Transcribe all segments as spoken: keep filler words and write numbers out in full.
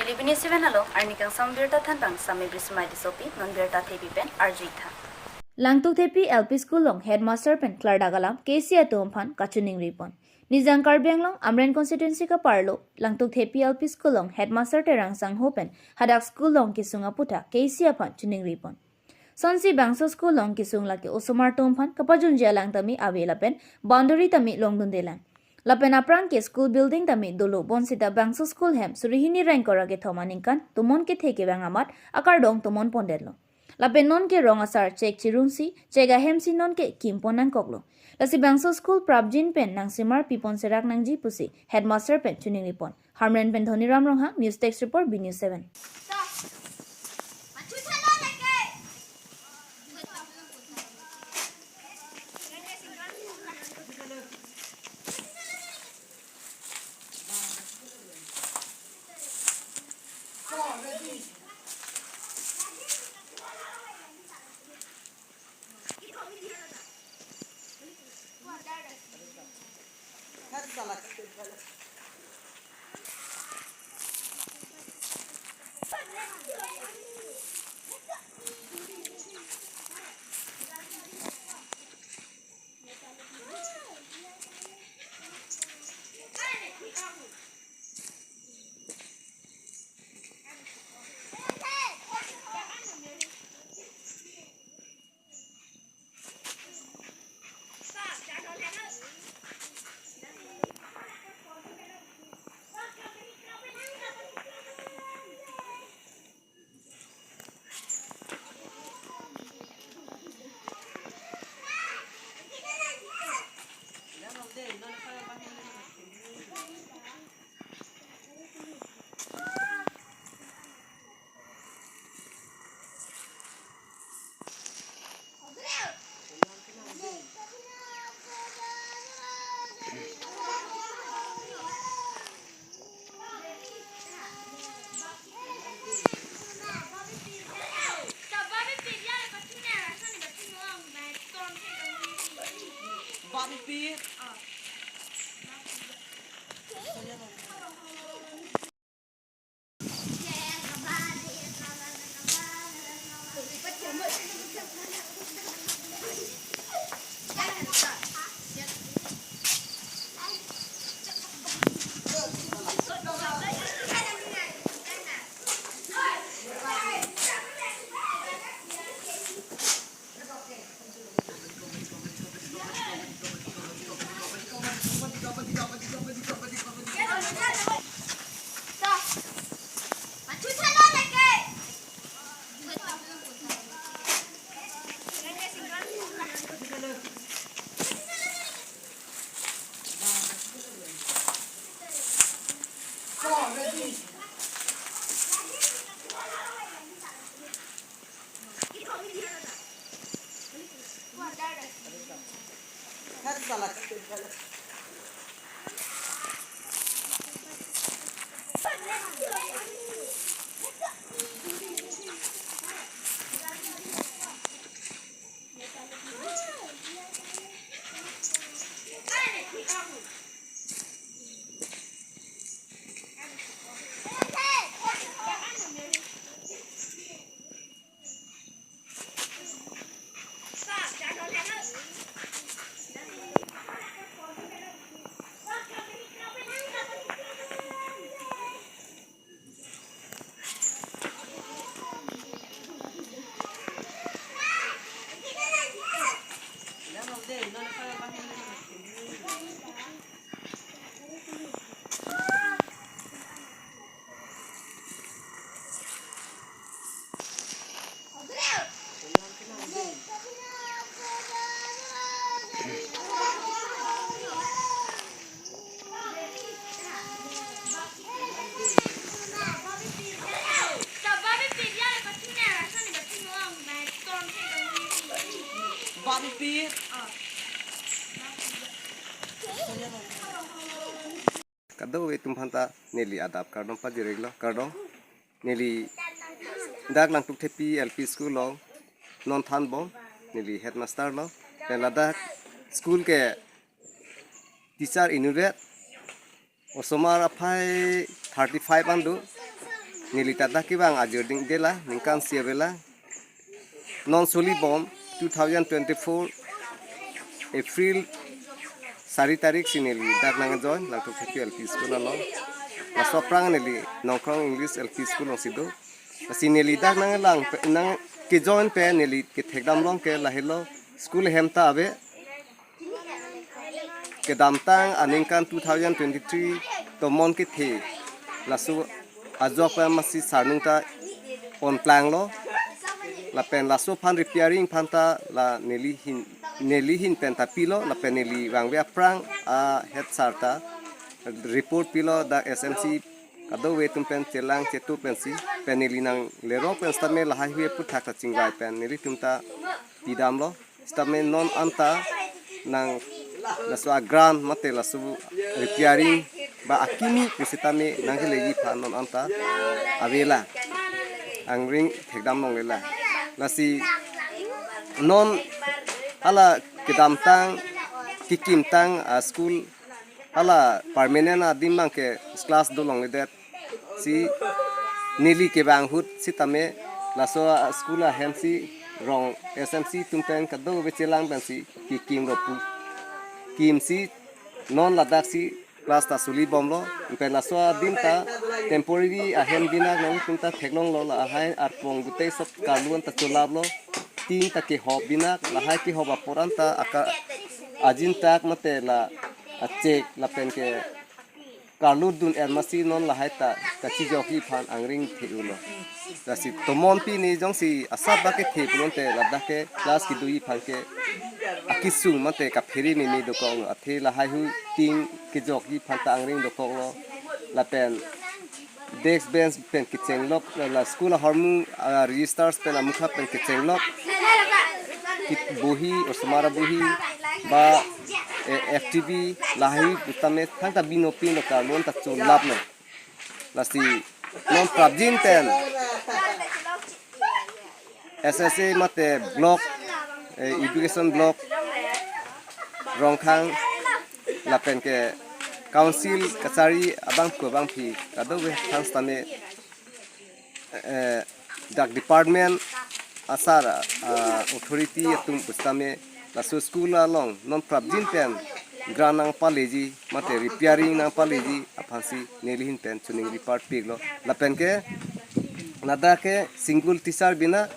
Neli B News seven along arni kangsam birta thanpang Sami Brismai Tissopi, non birta thepi pen arju-ik tha. Langtuk Thepi L P School along headmaster pen klardak alam K C atum aphan kachiningri pon. Nijang Karbi Anglong Amreng constituency kaparlo Langtuk Thepi L P School along headmaster Terang Sangho pen hadak school along kesung aputhak K C aphan chiningri pon. Sonsi bangso school along kesung lake osomar atum aphan kapajunji alang tame ave lapen boundary tame longdunde lang. Lapen aphrang ke school building tame dolo, bonsita bangso school hem suri hini ra ingkoi ra kethom aningkan tomon kethe kevang amat akardom tomon pondetlo. Lapen non ke rong asar chek chirungsi, chek ahemsi non ke kim pon nangkoklo. Lasi bangso school prapjin pen nangsemar pipon serak nangji pusi headmaster pen chiningri pon. Hamren pen Dhoniram Ronghang, News Desk Report, B News seven. Kadokave atum aphanta neli adap kardom pajir-iklo, kardom. Neli dak Langtuk Thepi L P School along non thanbom, neli headmaster lo. Pen ladak school ke teacher inutvet, osomar aphai thirty five an do. neli ta dak kevang ajor dingdela, ningkan isi avelang. Non soli bom two thousand twenty-four April sari tarik si neli dak nangjoin Langthokthepi L P School along. Laso aphrang neli Nongkrong English L P School alongsi do. Lasi neli dak nanglang pe- nangkejoin pen neli kethekdam long ke lahelo, school ahem ta ave. Kedamtang aningkan two thousand twenty-three tomon kethe, laso ajok pen masi sarnung ta ponplanglo. Lapen laso aphan repairing aphan ta la neli ahin, neli ahin pen ta pilo, lapen neli vangve aphrang a head sir ta report pilo, dak S M C kadokave atum pen chelang chetu pensi, pen neli nanglerok pen sitame lahai hui aphuthak ta chingvai pen nelitum ta pidamlo. Sitame non anta nang laso a grant mate laso repairing ba akimi pu sitame nangkeleji aphan non anta avelang, angring thekdam longlelang. Lasi non hala kedamtang kekimtang a school hala permanent adim abang ke class do longledet si neli kevang ahut sitame laso a school ahem si rong S M C atum pen kadokave chelang pensi kekimlo pu. Kimsi non ladak si class ta soli bomlo. Pen laso adim ta temporary ahem binak nangtum ta theklonglo, lahai arpong gutei sop karlu anta cholaplo. Tin ta kehop binak, lahai kehop apor anta aka ajin tak mate la achek lapen ke karlu dun er masi non lahai ta kachijokji aphan angring the-ulo. Lasi tomon pini jongsi asap ba kethe pulote ladak ke class kedoji aphan ke akesung mate kaphere meme dokoklo, athe lahai hui tin kejokji aphan ta angring dokoklo. Lapen desk bench pen kechenglok, la school ahormu a registers pen amukha pen kechenglok. Kit bohi, osomar abohi ba, eh, F T B lahai hui sitame thangta bino pino karlu anta cholaplo. Lasi non prapjin pen S S A mate block, eh, education block, Rongkhang lapen ke council kachari abangphu abangphi kadokave aphan sitame, eh, dak department asar, ah, authority atum pu sitame laso school along non prapjin pen grant nangpaleji mate repairing nangpaleji aphansi neli ahin pen choningri parpiklo. Lapen ke ladak ke single teacher bina,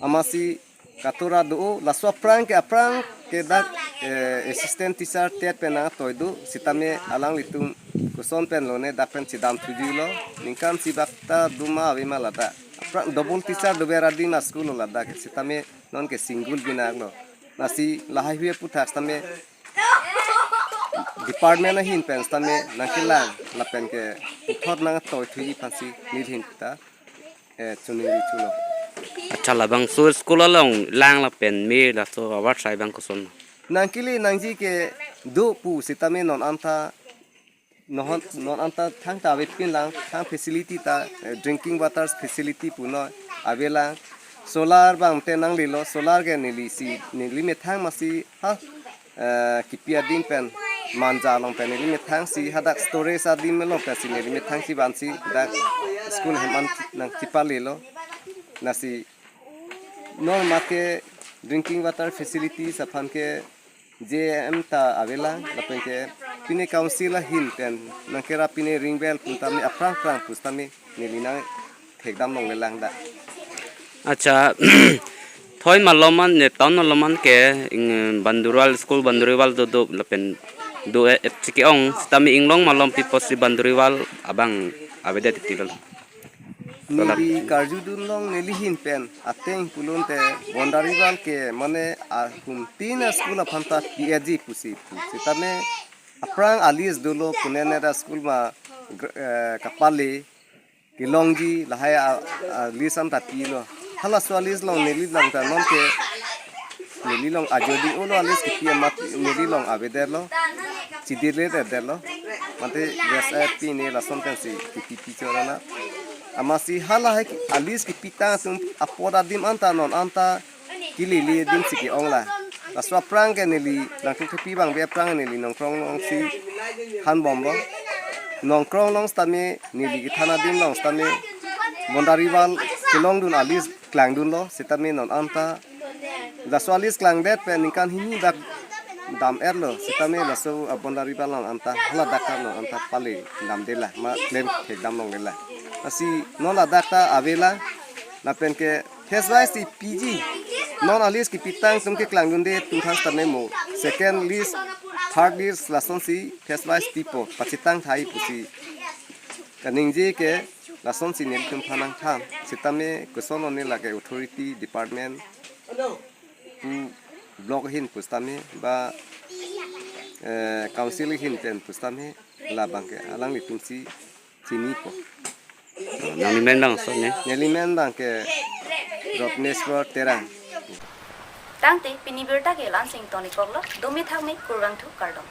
amatsi katora do, laso aphrang ke aphrang ke dak, eh, assistant teacher tet pen nangtoi do, sitame alanglitum koson pen lone dak pen chedam thujuilo, ningkan isi bak ta doma avema ladak. Aphrang double teacher dover adim a school lo ladak, sitame non ke single binaklo. Lasi lahai hui aphuthak sitame department ahin pen sitame nangkelang lapen ke puthot nangtoi thuji aphansi neli ahin ta, eh, choningri thulo. Accha, labangso school along lang lapen me laso avarsai abang koson? Nangkele nangji ke do pu sitame non anta, non, non anta thangta avepinlang, thang facility ta, eh, drinking water facility punon avelang. Solar abang te nanglelo, solar ke neli si, neli methang masi ha, eh, kipi adim pen, manja along pen neli methang si, hadak storage adim along pensi neli methang si vansi dak school ahem an nangchipalelo. Lasi non make drinking water facilities aphan ke J M ta avelang, lapen ke pine council ahin pen nangkerap pine ring bell pu sitame aphrang phrang pu sitame neli nangthekdam longlelang dak. Accha, thoi malom an, ne town malom an ke, ing, Banduriwal school, Banduriwal do do lapen do, eh, et chike-ong sitame inglong malom pi apotsi Banduriwal abang avedet titilo. Neli karjudun long neli ahin pen ateng pulote Banduriwal ke mane ahum tin a school aphan ta P H G pusi pu. Sitame aphrang a list dolo, kunenet a school ma gr-, eh, kapale kelongji lahai a, a list anta pilo. Halaso a list along neli along ta non ke neli along ajodi olo a list kipi amat neli along avedetlo. Chidile detlo. Mate yes a pine lason pensi kipi pi chorana. Amatsi halahai ki-, a list kipitang atum apot adim anta non anta kelele adim si ke-onglo. Laso aphrang ke neli Langthokthepi abang ave aphrang neli Nongkrong alongsi han bomlo. Nongkrong along sitame neli kethan adim along sitame boundary wall kelongdun a-list klangdunlo, sitame non anta laso a-list klangdet pen ningkan hini dak dam-etlo, sitame laso a-boundary wall non anta hala dak ta non anta pale damdetlo, ma klem thekdam longdetlo. Lasi non ladak ta avelo, lapen ke phase wise si piji. Non a-list kepitang atum ke klangdunde atum aphan sitame mo second list, third list lasonsi phase wise pipo, pachitang thai pusi kaningje ke lasonsi nelitum aphan nangthan. Sitame koson one lake authority department pu block ahin pusitame ba, eh, council ahin pen pusitame labang ke alanglitumsi chinipo. Nangli men bang so ne? Neli men bang ke Rotneswar Terang. Tangte pini birta ke la-ansi ingtonikoklo, dome thakme, kurvangthu, kardom.